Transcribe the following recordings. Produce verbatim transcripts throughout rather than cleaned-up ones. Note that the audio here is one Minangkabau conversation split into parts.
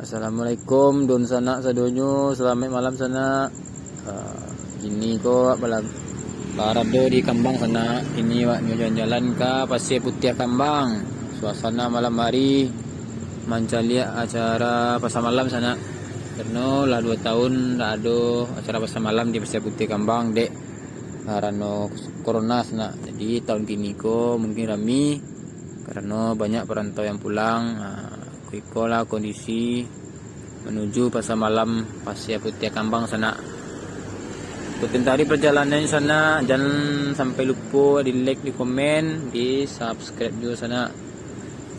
Assalamualaikum, dunsanak sadonyo, salamaik malam sanak. Ah, kini ko wak bala-, barado di Kambang sanak. Kini wak nio jalan-jalan ka Pasir Putiah Kambang. Suasana malam hari mancaliak acara pasar malam sanak. Karano lah duo tahun ndak ado acara pasar malam di Pasir Putiah Kambang, dek karano corona sanak. Jadi tahun kini ko mungkin rami karano banyak perantau yang pulang. Ah, iko-ikolah kondisi manuju pasar malam Pasir Putiah Kambang sanak. Ikutin tadi perjalanan sanak, jan sampai lupo di like, di komen, di subscribe juo sanak.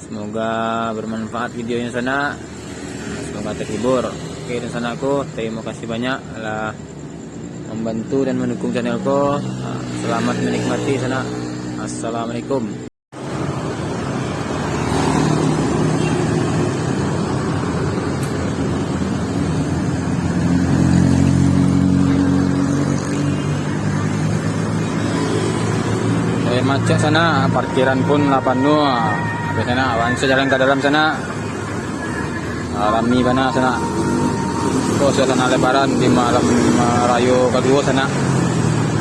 Semoga bermanfaat videonyo sanak. Semoga terhibur. Oke, dunsanak ko, terima kasih banyak lah membantu dan mendukung channel ko. Selamat menikmati sanak. Assalamualaikum. Eh, macet sanak, parkiran pun lah panuah. Habis sanak, banso jalan ka dalam sanak. Ah, rami bana sanak. Ko suasana Lebaran di malam, ah, rayo kaduo sanak,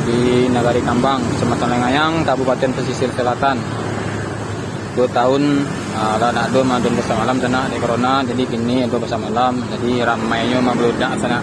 di Nagari Kambang, Kecamatan Lengayang, Kabupaten Pesisir Selatan. Duo tahun, ah, lah ndak ado maadun pasar malam sanak, dek corona, jadi kini ado pasar malam, jadi ramainyo mambludak sanak.